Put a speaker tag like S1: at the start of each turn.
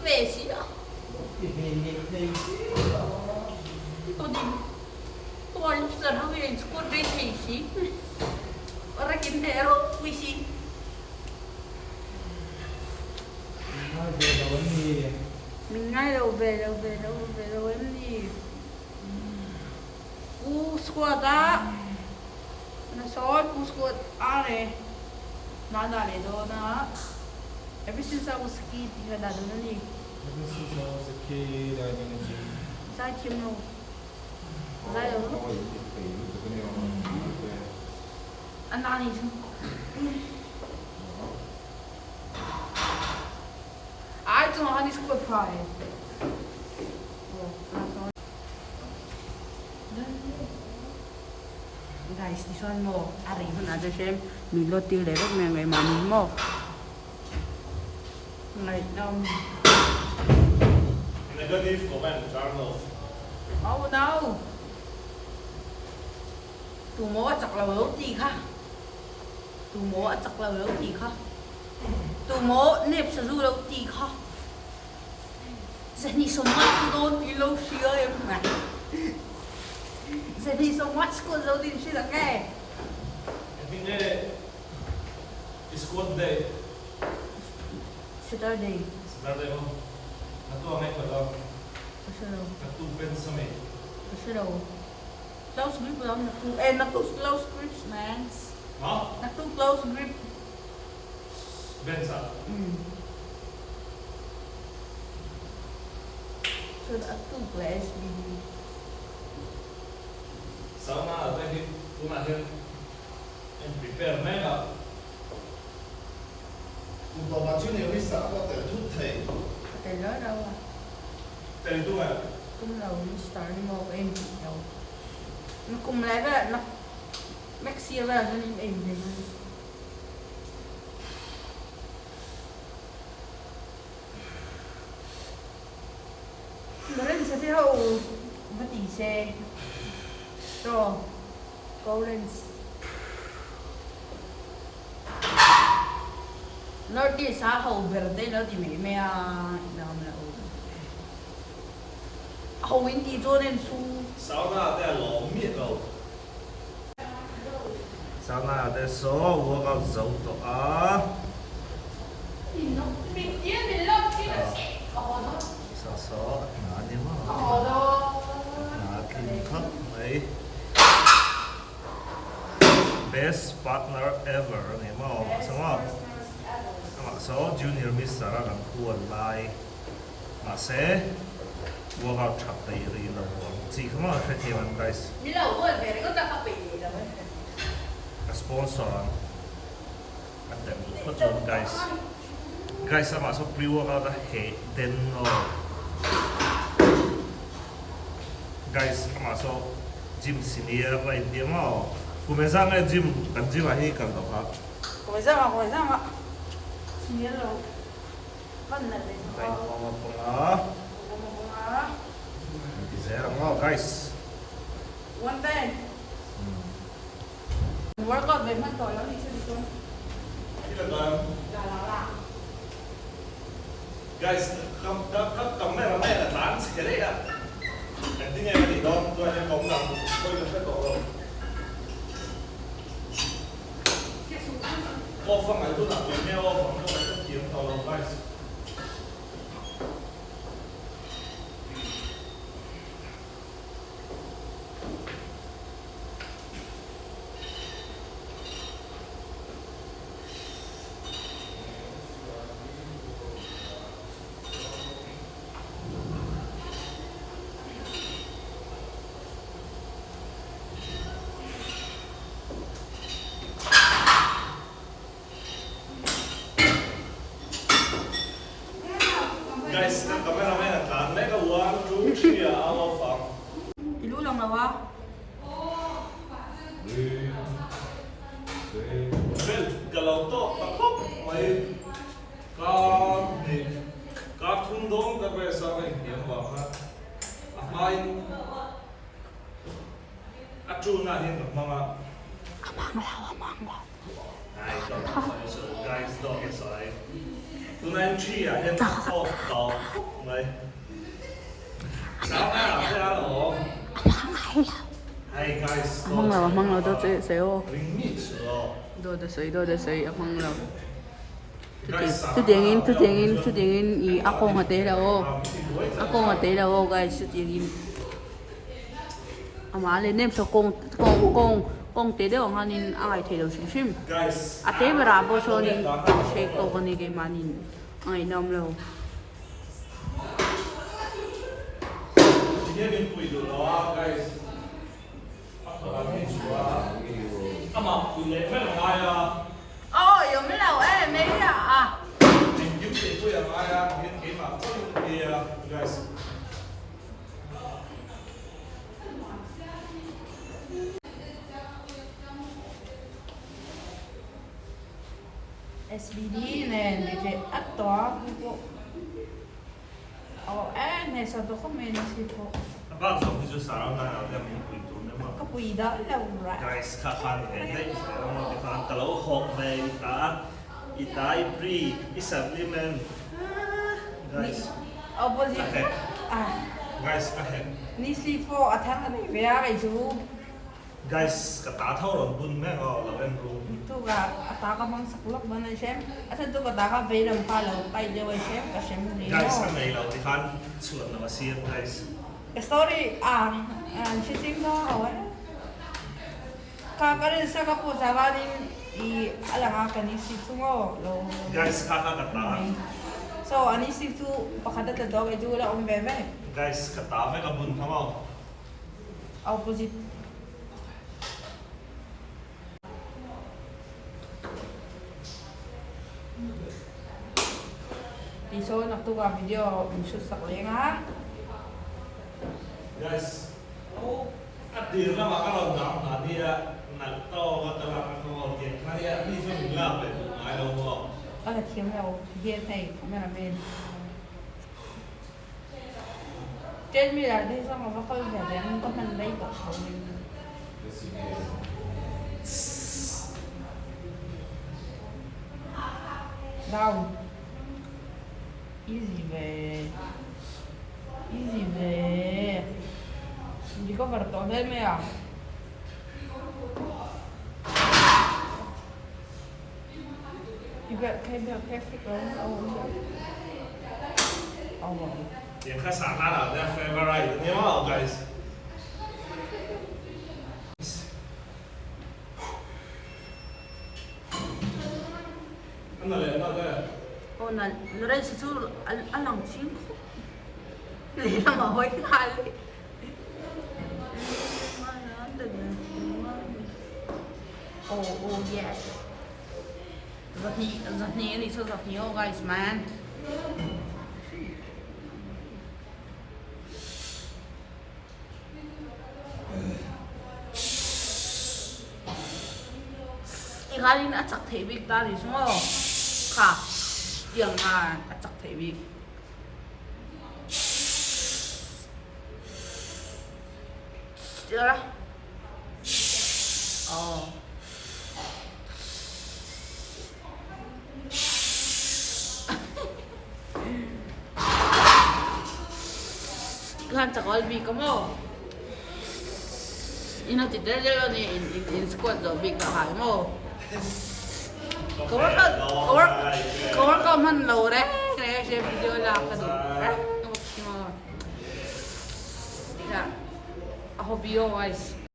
S1: Te si a. Powerlifter ho hian squat rei thei si. Rakin hneh ropui si.
S2: Min ngai ve lo em ni?
S1: Min ngai lo ve lo ve lo ve lo em ni? Pu squat a na sawi pu squat a le na dah leh dawn a Ever since I was a kid tih kha dah dawn a ni.
S2: Ever since I was a kid I've been a gym.
S1: Zai thiam lo. Zai lo lutuk. A na ni chu. Ai chungah khan i squat pha e. Guys ti chuan maw a rei hunah te hrem min lawt tir leh vek mai ang engmah ni maw ngaihnawm.
S3: Negative comment turn off.
S1: Oh no! Tu maw a chak lo lo tih kha. Tu maw a chak lo lo tih kha. Tu maw nep sazu lo tih kha. Zahnih sawmngat chu dawn tih lo hria em mai. Zahnih sawmngat squat zo din hrilh ang e.
S3: Engtin nge i squat day?
S1: Saturday.
S3: Saturday maw? Naktu ang e kawt a?
S1: Ka hre lo.
S3: Naktu pants a mi?
S1: Ka hre lo. Close grip lo naktu eh naktu close grips man.
S3: Ha?
S1: Naktu close grip.
S3: Bench ah.
S1: Umm. Chuan a tuk leh SBD.
S3: Sauna ah te hi tunah hian en prepare mek a.
S4: Kum tawpah junior mister a pawh tel thut thei.
S1: Ka tel lo lo a.
S3: Tel tum em?
S1: Tum lo, mister ni maw ka en tih lo. Na kum leh velah na next year velah chuan in en ve dawn. Lawrence te ho va ti se chaw Lawrence North East a ho ber te lo ti mai mai a inawm lo a ho in tih chuan en su.
S3: Sauna te a lawm miah lo. Sanga te saw workout zo tawh a. Sa saw a hna a ni maw? A hna a tlin khawp mai. Best partner ever a ni maw? Mahse maw? Amah saw junior mister a kan hual lai. Mahse workout tha peih rih lo ang chi kha maw hrethiam em guys. Ka sponsor ang a tem duh phawt chuan guys. Guys amah saw pre workout a heh den aw. Guys amah saw gym senior a inti ang aw. Kum engzah nge gym kan gym ah hi kal tawh kha.
S1: Kum engzah mah kum engzah mah senior lo.
S3: Ka inkhawm a pawng a. Kan ti zel ang aw guys. Guys ka camera man a tlan chhe daih a. Engtin nge ka tih dawn chuan hian ka awm dang pawhin ka hre tawh lo. Off a ngaih hunah tui nge off ang pawh ka thiam tawh lo guys. Guys ka camera man a tlan mek a 1 2 3 ah a off ang.
S1: I lu lang lo a.
S3: Belt ka lo tawk ta khawp mai. Ka hnih ka thum dawn ka dress a ka inhniam vang kha a hmain A tuna hian ka hmang a.
S1: A hmang lo, a hmang lo.
S3: Ai dawt a sawi sawi guys dawt a sawi. Tuna entry ah hian ka tawk tawh khawp mai. Sangha ah te a awm. Hey guys,
S1: A hmang lo, a hmang lo dawt sawi sawi aw.
S3: Ring mi chu aw.
S1: Dawt a sawi, dawt a sawi, a hmang lo. Chutiangin, chutiangin, chutiangin i a kawng a te lo aw. A kawng a te lo aw guys, chutiangin. Amah leh nem saw kawng kawng kawng kawng te deuh ang khanin a ngaih theih loh hrim hrim. A te berah pawh sawnin shake tawk a ni keimahniin a ngaihnawm lo. Awi awm lo e mai a. SBD nen DJ at tawh a hmu pawh aw e hmeichhe tawh khawp mai ni si pawh.
S3: A bak zawk hi chu Sarah nai ah hian min pui tur nem a.
S1: Ka pui dah lo rah.
S3: Guys kha khan i ve daih zel ang aw tikhan ka lo hawk ve i ta i ta i pre i supplement guys.
S1: Opposite
S3: Ka hek.
S1: Ah.
S3: Guys ka hek.
S1: Ni si pawh a thar a nei ve a kei chu.
S3: Guys ka ta tho rawn bun mek aw lo en ru.
S1: Tu ka a ta ka hmang sak lawk dawn a hrem. A chhan chu ka ta kha vei lam kha lo pai deuh a hrem ka hrem hle maw.
S3: Guys ka nei lo ti khan chhuat lo a sir guys.
S1: Ka story ah an hre ching dawn lo e. Ka ka rin sa ka pu sa vanin i a lang a ka ni si chu maw lo.
S3: Guys kha kha ka ta.
S1: So a ni si chu pakhat a tla tawh kei chu la awm ve ve.
S3: Guys ka ta vek a bun kha maw.
S1: Opposite. Ti sawn naktuk ah video min shoot sak leng a.
S3: Guys, a tir lamah ka rawn dah hna nia, nalh tawk a ka lak a khaw aw tiang kha nia, mi chu min lak ve duh ngai lo maw?
S1: Ka la thiam lo, hian hei cameraman. Treadmill ah te hi chuan ka va kal ve reng, ka hman rei tawh tho mai. Down. Easy ve. Easy ve. Recover tawh hle mai a.
S3: Tiang kha sah nan ah te favorite a nia maw guys. A na leh na te.
S1: Aw na Lawrence chu a lang ching khawp lehlam a hawi nghal e. Oh oh yes. Zahnih zahnih a nih chu zahnih aw guys man. Tikhanin a chak theih bik ta nih chu maw kha tiang khan a chak theih bik. Aw. Khan chak awl bik a maw? In a ti der der a ni in in in squat zawh bik a hai maw? Ka workout ka work ka workout hman lo reng reng a hria video lak ka duh reng a maw? Tikha a hobby aw guys.